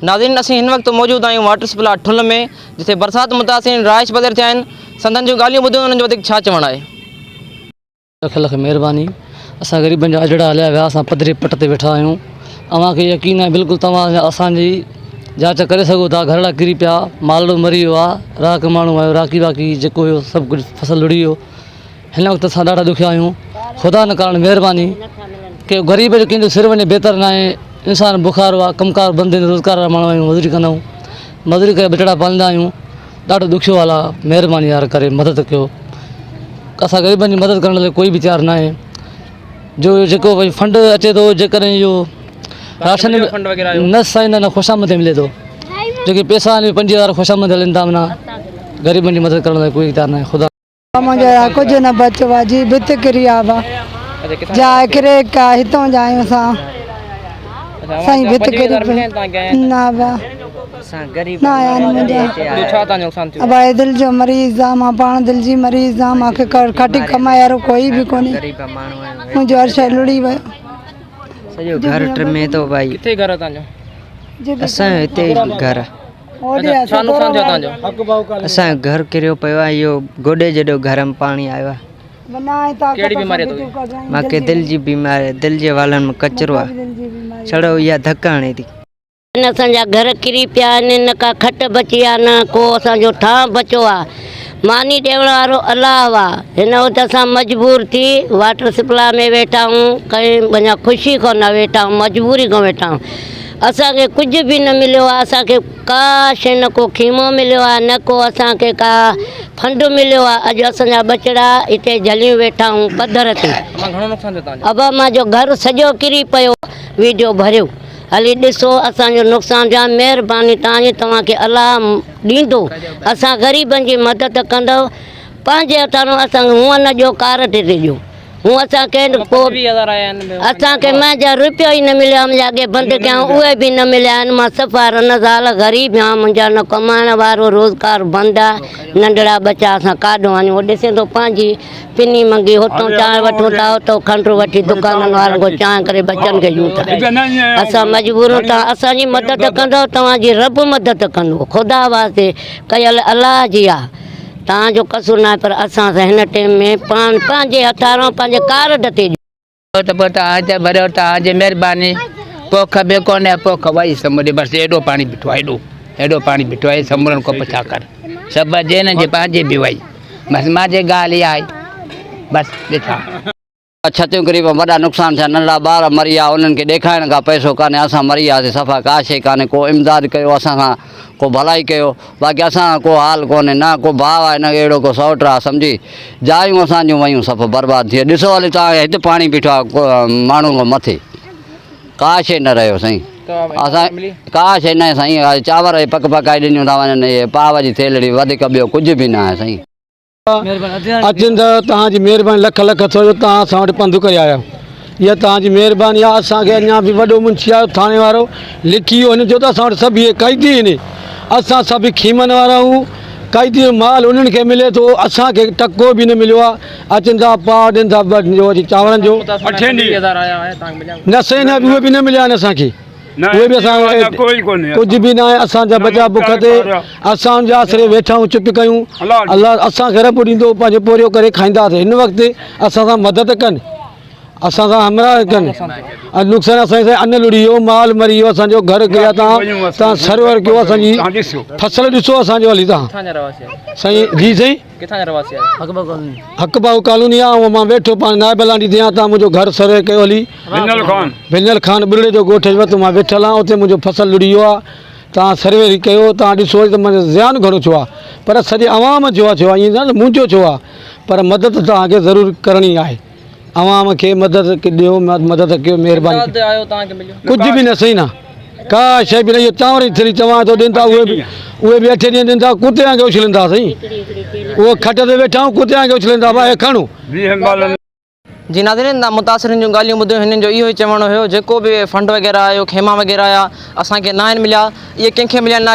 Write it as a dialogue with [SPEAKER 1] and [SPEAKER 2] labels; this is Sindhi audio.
[SPEAKER 1] ناظرين اسين هن وقت موجود آهيون واٽر سپلاء ٺل ۾ جتي برسات متاثرين رهائش پذير ٿيا آهن سندن جون ڳالهيون ٻڌيون انهن جو وڌيڪ ڇا چوڻ آهي.
[SPEAKER 2] لک لک مهرباني اسان غريبن جا اجڙا هليا ويا اسان پڌري پٽ تي ويٺا آهيون اوهان کي يقين آهي بلڪل توهان اسان جي جاچ ڪري سگهو ٿا گهرڙا ڪري پيا مالڙو مري ويو آهي راڪ ماڻهو آهيو راڪي باقي جيڪو هيو سڀ ڪجهه فصل لڙي ويو هن وقت اسان ڏاڍا ڏکيا آهيون خدا نه ڪارڻ مهرباني ڪي غريب جو ڪنهن جو سر وڃي بهتر نه آهي انسان بخار آهي ڪم ڪار بند آهن روزگار وارا ماڻهو آهيون مزوري ڪندا آهيون مزوري ڪري ٻچڙا پاليندا آهيون ڏاڍو ڏکيو حال آهي مهرباني يار ڪري مدد ڪيو اسان غريبن جي مدد ڪرڻ لاء ڪوئي به تيار نه آهي جو جيڪو ڀئي فنڊ اچي ٿو جيڪڏهن اهو راشن نه سائين نه خوشامد تي ملي ٿو جيڪي پئسا آهن 5000 خوشامد هلن ٿا منا غريبن جي مدد ڪرڻ لاء ڪوئي تيار نه آهي خدا
[SPEAKER 3] منهنجو يار ڪجهه نه بچيو آ جي ڀت ڪري آ با جاء ڪريڪ آ هتون جا آهيون اسان سائين ڀت ڪري نه با نه آيا آهن منهنجا ابا هي دل جو مريض آ مان پاڻ دل جي مريض آ مان کي کٽي ڪمائي وارو ڪوئي به ڪونهي منهنجو هر شي لڙي ويو
[SPEAKER 4] سڄو گهر ٽمي ٿو ڀائي
[SPEAKER 1] ڪٿي گهر آ تنهنجو
[SPEAKER 4] اسان جو هتي گهر آ
[SPEAKER 1] ڇا نقصان ٿيو توهان جو؟
[SPEAKER 4] اسان جو گهر ڪريو پيو آهي اهو گوڏي جيڏو گهر ۾ پاڻي آيو آهي.
[SPEAKER 1] ڪهڙي بيماري آهي توکي؟
[SPEAKER 4] مان کي دل جي بيماري آهي دل جي والن ۾ ڪچرو آهي ڇڙو اها ڌڪ هڻي ٿي.
[SPEAKER 5] اسان جا گهر ڪري پيا آهن نه ڪا کٽ بچي آهي نه ڪو اسان جو ٿانء بچو آهي ماني ڏيڻ وارو الله آ هن وقت اسان مجبور ٿي واٽر سپلاء ۾ ويٺا آهيون ڪنهن اڃا خوشي کان نه ويٺا آهيون مجبوري کان ويٺا آهيون اسان کي ڪجهه به نه مليو آهي اسان کي ڪا شيء نه ڪو خيمو مليو آهي نه ڪو اسان کي ڪا فنڊ مليو آهي اڄ اسان جا ٻچڙا هتي جهليون ويٺا آهيون پڌر تي ابا مان جو گهر سڄو ڪري پيو ويڊيو ڀريو هلي ڏسو اسان جو نقصان ٿيو آهي مهرباني توهان جي توهان کي الله ڏيندو اسان غريبن جي مدد ڪندو پنهنجي هٿان اسان کي هونئن نه ڏيو ڪارڊ تي ڏيو هو اسان کي ڪو اسان کي منهنجا روپيو ئي نه مليو منهنجا اڳي بند ڪيائون اهي به نه مليا آهن مان صفا رن زال غريب آهيان منهنجا نه ڪمائڻ وارو روزگار بند آهي ننڍڙا ٻچا اسان ڪاڏو آڻيون هو ڏسين ٿو پنهنجي پني منگي هتون چانهه وٺون ٿا اتو کنڊ وٺي دڪانن وارن کان چانهه ڪري ٻچن کي ڏيون ٿا اسان مجبور آهيون توهان اسان جي مدد ڪندو توهان جي رب مدد ڪندو خدا واسطي ڪيل الله جي آهي توهان جو قصور ناهي پر اسان سان هن ٽيم ۾ پاڻ پنهنجي هٿاران پنهنجي ڪارڊ تي ڏيو.
[SPEAKER 6] ته پوء توهان هتي ڀريو توهان جي مهرباني پوک به ڪونهي پوک وئي سموري بس ايڏو پاڻي بيٺو آهي ايڏو ايڏو پاڻي بيٺو آهي سمورن کان پڇا ڪر سڀ جي نه جي پنهنجي به وئي بس مانجي ڳالهه اها آهي بس ڏٺا.
[SPEAKER 7] ڇتيون ڪري پيون وڏا نقصان ٿيا ننڍڙا ٻار مري ويا انهن کي ڏيکارڻ ڪا پئسو ڪانهي اسان مري وياسي صفا ڪا شي ڪانهي ڪو امداد ڪيو اسان سان ڪو ڀلائي ڪيو باقي اسان سان ڪو حال ڪونهي نه ڪو ڀاء آهي نه اهڙو ڪو سئوٽ آهي سمجهي جايون اسان جون ويون صفا برباد ٿي ڏسو هلي توهان هت پاڻي بيٺو آهي ماڻهو کان مٿي ڪا شي نه رهيو سائين اسان ڪا شي نه سائين چانور پڪ پڪائي ڏنيون ٿا وڃن اهي پاء جي ٿيلهڙي وڌيڪ ٻيو ڪجهه به نه آهي سائين.
[SPEAKER 8] اچن ته توهان جي مهرباني لک لک ٿورو جو توهان اسان وٽ پنڌ ڪري آيا آهيو اها توهان جي مهرباني آهي اسان کي اڃا به وڏو منشي آيو ٿاڻي وارو لکي ويو هن چيو ته اسان وٽ سڀ اهي قيدي آهن اسان سڀ خيمن وارا آهيون قيدي جو مال انهن کي ملي ٿو اسان کي ٽڪو به نه مليو آهي اچن ٿا پاء ڏين ٿا چانورن جو نه سائين نه اهي به نه مليا آهن اسان کي اهي به اسان ڪجهه به ناهي اسان جا ٻچا بک تي اسان ان جي آسري ويٺا آهيون چپ ڪيون الله اسان کي رب ڏيندو پنهنجو پورهيو ڪري کائينداسين هن وقت اسان سان مدد ڪن اسان سان همراهه ڪن ۽ نقصان اسان سان ان لڙي ويو مال مري ويو اسان جو گهر ڪيا تان تان سرور ڪيو اسان جي فصل ڏسو اسان جو هلي تان سائين جي سائين
[SPEAKER 1] ڪٿان جا رهواسي آهيو؟
[SPEAKER 8] حق باهو ڪالوني آ ۽ مان ويٺو پاڻ نائب لانڍي تي آهيان تان منهنجو گهر سروي ڪيو هلي ڀنل خان ٻرڙي جو ڳوٺ وت مان ويٺل آهيان اتي منهنجو فصل لڙي ويو آ تان سروي ڪيو تان ڏسو ته منهنجو زيان گهڻو ٿيو آ پر سڄي عوام جو ٿيو آ ائين نه ته منهنجو ٿيو آ پر مدد توهان کي ضرور ڪرڻي آهي عوام کي مدد ڏيو مدد ڪيو مهرباني ڪجهه به نه سائين نه ڪا شيء به نه اهو چانور جي ٿيلهي چوان ٿو ڏين ٿا اهي به اهي به اٺين ڏينهن ڏين ٿا ڪتيان کي اڇلين ٿا سائين اهو کٽ تي ويٺا آهيون ڪتيان کي اڇلين ٿا ڀاء کڻو.
[SPEAKER 1] جي ناظرين تان متاثرين جون ڳالهيون ٻڌيون هنن جو اهو ئي چوڻ هيو جيڪو به فنڊ وغيره آيو خيما وغيره آيا اسان کي ناهن مليا اهي ڪنهن کي مليا نه.